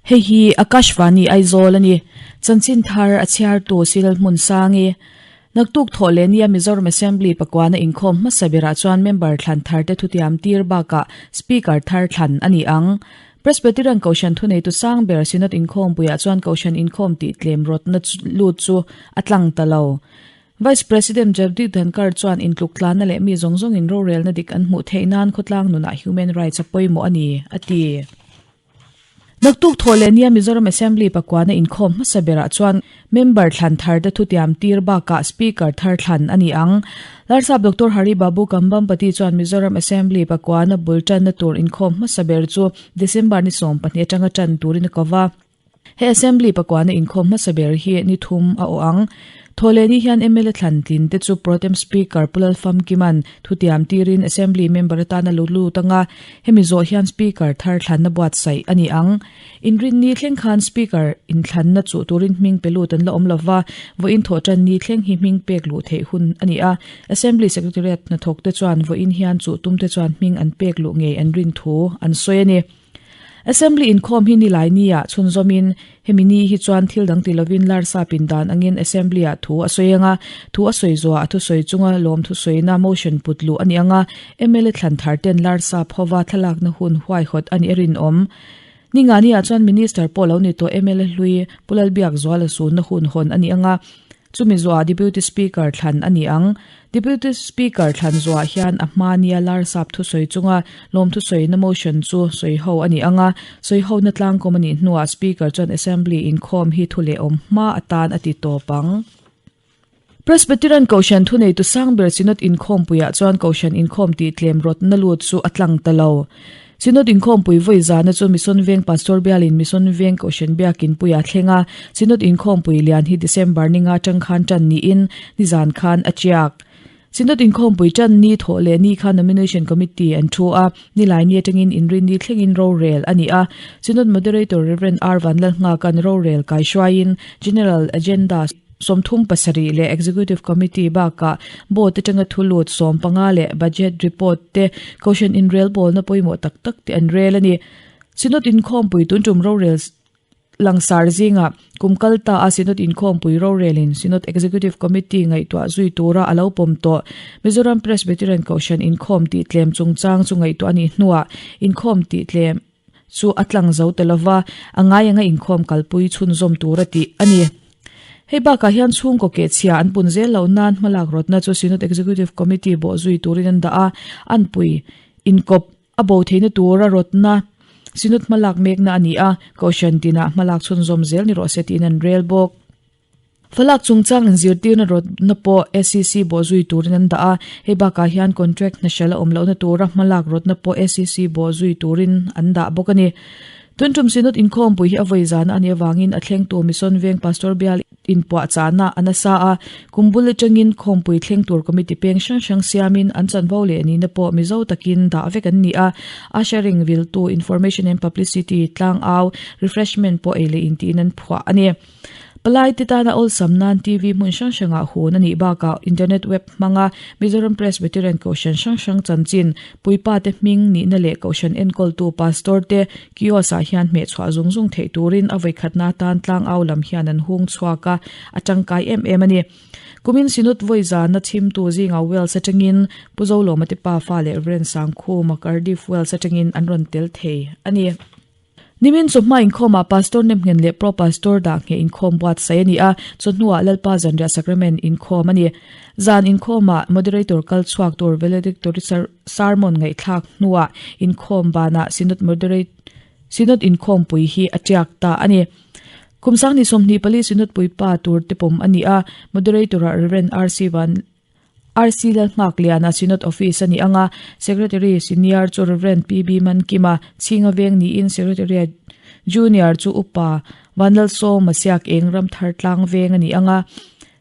Hei hi Akashvani Aizawl a ni. Chanchin thar a chhiartu Silal Hmunsangi. Naktuk thawh leh nia Mizoram Assembly pakuana inkhawm hmasa berah chuan member thlan tharte thutiam tir bakah Speaker thar thlan a ni ang. Presbyterian Kohhran thuneitu sang ber Synod inkhawmpuiah chuan Kohhran inkhawm tih tlem rawtna lut chu a tlang ta lo. Vice President Jagdeep Dhankhar chuan intluk tlanna leh mi zawng zawngin rorelna dik an hmuh theih nan khawtlang nunah human rights a pawimawh a ni, a ti. Naktuk thawh leh nia Mizoram Assembly pakuana inkhawm hmasa berah chuan member thlan tharte thutiam tir bakah Speaker thar thlan a ni ang. Larsap Doctor Hari Babu Kambhampati chuan Mizoram Assembly pakuana bul tanna tur inkhawm hmasa ber chu December ni 12 atanga tan turin a ko va. He Assembly pakuana inkhawm hmasa ber hi ni thum a awh ang. Thawhlehni hian mla thlan tlin te chu Protem Speaker Pu Lalfamkiman thutiam tirin Assembly member atana lo lut anga hemi zawh hian Speaker thar thlanna buatsaih a ni ang. Inrinni thleng khan Speaker inthlanna chuh turin hming pe lut an la awm lova, vawiin thawhtanni thleng hi hming pek luh theih hun a ni a. Assembly Secretariat hnathawk te chuan vawiin hian chuh tum te chuan hming an pek luh ngei an rin thu an sawi a ni. Assembly inkhawm hi nilai nia chhunzawmin hemi ni hi chuan thil dang ti lovin Larsa pindan angin Assembly ah thu a sawi anga, thu a sawi zuah a thusawi chunga lawm thusawina motion put luh a ni anga, mla thlan thar ten Larsa phova thlalakna hun huaihawt a nih a rinawm. Ningani ah chuan Minister pawh lo ni tawh mla hlui Pu Lalbiakzuala sunna hun hawn a ni anga, Chumi zuah Deputy Speaker thlan a ni ang. Deputy Speaker thlan zuah hian a hma nia Larsap thusawi chunga lawmthusawina motion chu sawi ho a ni ang a, sawi hona tlangkawm a nih hnuah Speaker chuan Assembly inkhawm hi thu leh awm hma atan a ti tawp ang. Presbyterian Kohhran thuneitu sang ber Synod inkhawmpuiah chuan Kohhran inkhawm tih tlem rawtna lut chu a tlang ta lo. Synod inkhawmpui vawi zana chu Mission Veng Pastor bialin Mission Veng Kohhran Biakin puia thleng a, Synod inkhawmpui lian hi December ninga atang khan tan niin nizan khan a tiak. Synod inkhawmpui tan ni thawh leh ni kha Nomination Committee an thu a, nilaini atangin inrinni thlengin rorel a ni a. Synod Moderator Rev. R Vanlalnghaka'n rorel kaihruaiin General Agenda 37 leh Executive Committee bakah Board atanga thu lut 15 leh Budget Report te Kohhran inrelbawlna pawimawh tak tak te an rel a ni. Synod inkhawmpui tun tum rorel langsar zingah kum kal ta a Synod inkhawmpui rorelin Synod Executive Committee ngaihtuah zui tura a lo pawm tawh Mizoram Presbyterian Kohhran inkhawm tih tlem chungchang chu ngaihtuah a nih hnuah inkhawm tih tlem chu a tlang zo ta lova, a ngai anga inkhawm kalpui chhunzawm tur a tih a ni. Hei bakah hian chhungkaw kehchhia an pun zel loh nan hmalak rawtna chu Synod Executive Committee bawh zui turin an dah a, an pui inkawp a bo theihna tura rawtna Synod hmalak mekna a ni a, Kohhran tinah hmalak chhunzawm zel ni rawh se tiin an rel bawk. Falak chungchang inzirtirna rawtna pawh SEC bawhzui turin an dah a, hei bakah hian contract hnahrel a awm lohna tura hmalak rawtna pawh SEC bawhzui turin an dah bawk a ni. Tuntum Synod inkhawmpui hi a vawi zana a nih avangin a thlengtu Mission Veng Pastor Bial inpuahchahna a nasa a, kum bul atangin khawmpui thleng tur committee peng hrang hrang siamin an chanvo leh nihna pawh Mizo takin dah vek an ni a, Ushering viltu, Information and Publicity, tlangau, Refreshment pawh ei leh intiin an phuah a ni. Palai te tana awlsam nan TV hmun hrang hrangah hun a nih bakah internet web hmanga Mizoram Presbyterian Kohhran hrang hrang chanchin, puipa te hming nihna leh Kohhran enkawltu Pastor te kiosk ah hian hmehchhuah zung zung theih turin a vawikhatna atan tlangau lam hian an hung chhuak a, a tangkai em em a ni. Kumin Synod vawi zana chhimtu zingah Wales atangin Pu Zolawma te pafa leh Rev Sangkhuma Cardiff Wales atangin an rawn tel thei a ni. Nimin chawhma inkhawmah Pastor Nemnghen leh Pro Pastor Dahngheh inkhawm buatsaih a ni a, chawhnuah Lalpa Zanriah Sacrament inkhawm a ni. Zan inkhawmah Moderator kal chhuak tur Valedictory Sermon ngaihthlak hnuah inkhawm banah Synod Moderate Synod inkhawmpui hi a tiak ta a ni. Kum 2024 Synod puipa tur te pawm a ni a, Moderator-ah Rev. RC Van RC Lalnghakliana Synod Office a ni ang a, Secretary Senior chu Rev. PB Mankima Chhinga Veng niin Secretariat Junior chu Upa Vanlalsawma Siak Eng Ramthar Tlang Veng a ni ang a,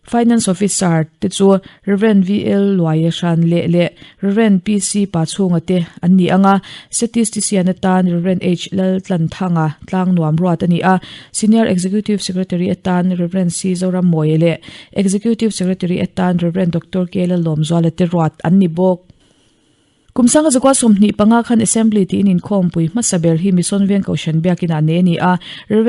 Finance Officer te chu Rev. VL Luaia Hran leh leh Rev. PC Pachhunga te an ni ang a, Statistician atan Rev. H Laltlanthanga Tlangnuam ruat a ni a, Senior Executive Secretary atan Rev. C Zorammawia leh Executive Secretary atan Rev. Doctor K. Lalawmzuala te ruat an ni bawk. Kum sanga zakua 25 khan Assembly tiin inkhawmpui hmasa ber hi Mission Veng Kohhran Biakinah nei a ni a, Rev.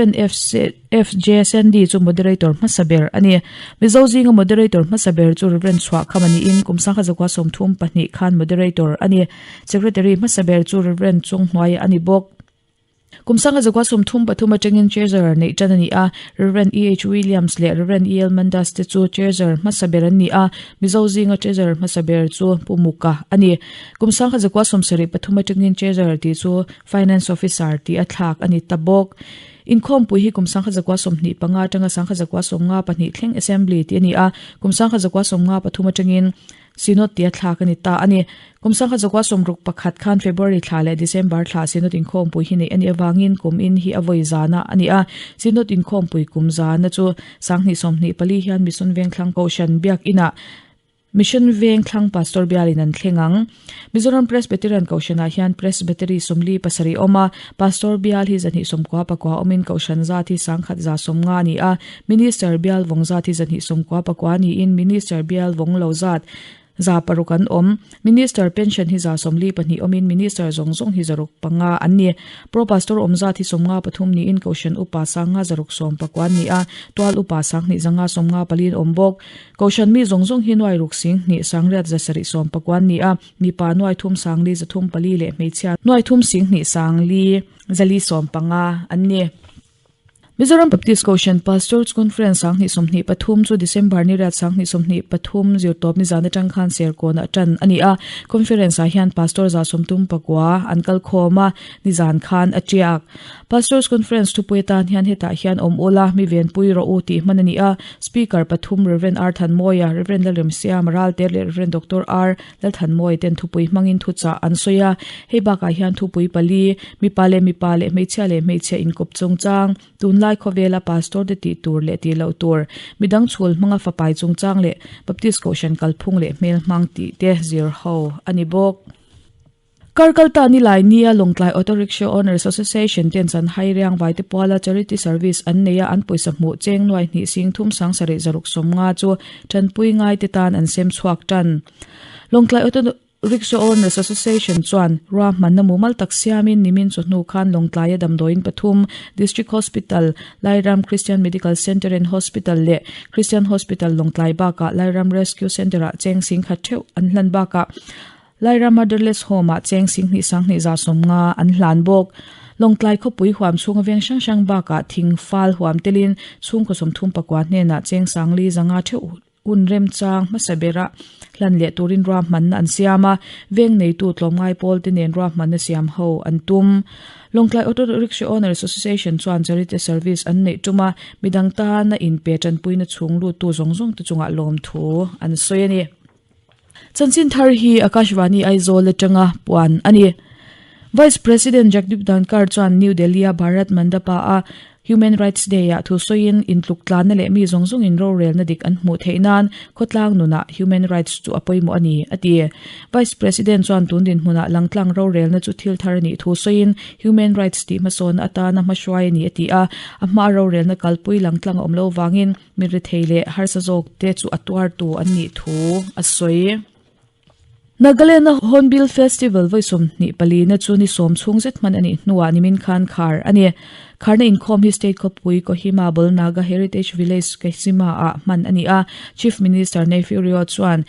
FJ Sandy chu Moderator hmasa ber a ni. Mizo zinga Moderator hmasa ber chu Rev. Chhuahkhama niin kum sangha zakua 32 khan Moderator a ni. Secretary hmasa ber chu Rev. Chunghnuaia a ni bawk. Kum sanga zakua 33 atangin Treasurer neih tan a ni a, Rev. EH Williams leh Rev. EL Mandas te chu Treasurer hmasa ber an ni a, Mizo zinga Treasurer hmasa ber chu Pu Muka a ni. Kum sangha zakua 73 atangin Treasurer tih chu Finance Officer tih a thlak a ni ta bawk. Inkhawmpui hi kum sangha zakua 25 atanga sangha zakua 52 thleng Assembly tih a ni a, kum sangha zakua 53 atangin Synod tia thlak a ni ta a ni. Kum sangha zakua 61 khan February thla leh December thla Synod inkhawmpui hi neih a nih avangin kum in hi a vawi zana a ni a. Synod inkhawmpui kum zana chu sanghnih 24 hian Mission Vengthlang Kohhran Biakinah Mission Vengthlang Pastor bialin an thleng ang. Mizoram Presbyterian Kohhranah hian Presbytery 47 awm a, Pastor bial hi 299 awmin Kohhran zat hi 1150 a ni a. Minister bial vawng zat hi 299 niin Minister bial vawng lo zat 600 an awm. Minister pension hi 142 awmin Minister zawng zawng hi 605 an ni. Pro Pastor awm zat hi 53 niin Kohhran upa 5,619 an ni a, Tual upa 2,594 an awm bawk. Kohhran mi zawng zawng hi nuai ruk sing hnih sangriat zasarih 19 an ni a, mipa nuai thum sangli zathum pali leh hmeichhia nuai thum sing hnih sangli zali 15 an ni. Mizoram Baptist Kohhran Pastors Conference 2023 chu December ni riat 2023 zirtawp nizan atang khan Serkawnah tan a ni a. Conference ah hian Pastor 139 an kal khawm a, nizan khan a tiak. Pastors Conference thupui atan hian hetah hian awm ula, mi venpui rawh u tih hman a ni a. Speaker pathum Rev. R Thanmawia, Rev. Lalremsiama Ralte leh Rev. Doctor R Lalthanmawia ten thupui hmangin thuchah an sawi a. Hei bakah hian thupui pali, mipa leh mipa leh hmeichhia leh hmeichhia inkawp chungchang, tunlai khawvela pastor te tih tur leh tih loh tur, midang chhul hmanga fapai chungchang leh Baptist Kohhran kalphung leh hmel hmang tih te zir ho a ni bawk. Karkalta nilai nia Lawngtlai Auto Rickshaw Owners Association ten Chanhai Riang Vaite Puala Charity Service an nei a, an pawisa hmuh cheng nuai hnih sing thum sang sarih zaruk 50 chu tanpui ngai te tan an sem chhuak tan. Lawngtlai Auto Rickshaw Owners Association chuan ruahmanna mumal tak siamin nimin chawhnu khan Lawngtlaia damdawiin pathum, District Hospital, Lairam Christian Medical Centre and Hospital leh Christian Hospital Lawngtlai bakah Lairam Rescue Centre-ah cheng sing khat theuh an hlan bakah Lairam Motherless Home-ah cheng singhnih sanghnih 150 an hlan bawk. Lawngtlai khawpui huam chhunga veng hrang hrang bakah thing fal huam telin chhungkaw 39 hnenah cheng sangli zanga theuh hun remchang hmasa bera hlan leh turin ruahmanna an siam a, veng neitu tlawmngai pawl te nen ruahmanna siam ho an tum. Lawngtlai Auto Rickshaw Owners Association chuan charity service an neih tum a, midang tana inpe tanpuina chhung luttu zawng zawng te chungah lawmthu an sawi a ni. Chanchin thar hi Akashvani Aizawl atanga puan a ni. Vice President Jagdeep Dhankhar chuan New Delhi-a Bharat Mandapa-a Human Rights Day-ah thu sawiin intluk tlanna leh mi zawng zawngin rorelna dik an hmuh theih nan khawtlang nunah human rights chu a pawimawh a ni, a ti. Vice President chuan tun dinhmunah langtlang rorelna chu thil thar a nih thu sawiin human rights tih hmasawnna atana hmahruai a ni, a ti a. A hmaa rorelna kalpui langtlang a awm lo vangin Mi rethei leh harsa zawk te chu a tuartu an nih thu a sawi. Nagaland-a Hornbill Festival vawi 24 na chu ni sawm chhung zet hman a nih hnuah nimin khan khar a ni. Kharna inkhawm hi state khawpui Kohima bul Naga Heritage Village Kesima-ah hman a ni a. Chief Minister Neiphiu Rio chuan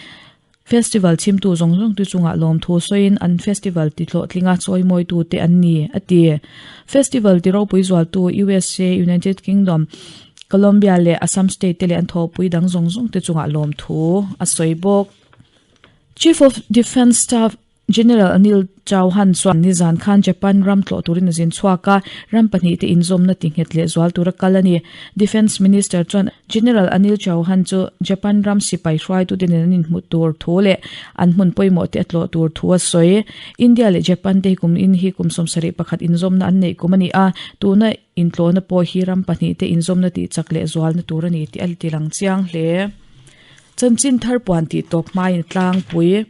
Festival chhimtu zawng zawng te chungah lawmthu sawiin an festival ti hlawhtlinga chawimawitu te an ni, a ti. Festival ti ropui zualtu USA, United Kingdom, Colombia leh Assam state te leh an thawhpui dang zawng zawng te chungah lawmthu a sawi bawk. Chief of Defence Staff General Anil Chauhan chuan nizan khan Japan ram tlawh turin a zin chhuak a, ram pahnih te inzawmna ti nghet leh zual tura kal a ni. Defence Minister chuan General Anil Chauhan chu Japan ram sipai hruaitute nen an inhmuh tur thu leh an hmun pawimawh te a tlawh tur thu a sawi. India leh Japan te hi kum in hi kum 71 inzawmna an neih kum a ni a, tuna intlawhna pawh hi ram pahnih te inzawmna tih chak leh zualna tur a ni tih a ti lang chiang hle. Chanchin thar puan tih tawp hmain tlangpui.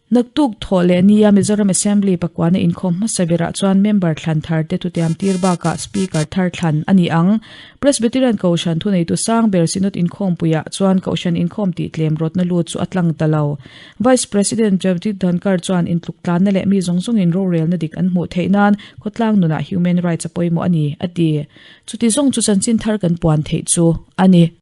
Naktuk thawh leh nia Mizoram Assembly pakuana inkhawm hmasa berah chuan member thlan thar te thutiam tir bakah Speaker thar thlan a ni ang. Presbyterian Kohhran thuneitu sang ber Synod inkhawmpuiah chuan Kohhran inkhawm tih tlem rawtna lut chu a tlang ta lo. Vice President Jagdeep Dhankhar chuan intluk tlanna leh mi zawng zawngin rorelna dik an hmuh theih nan khawtlang nunah human rights a pawimawh a ni, a ti. Chuti zawng chu chanchin thar kan puan theih chu a ni.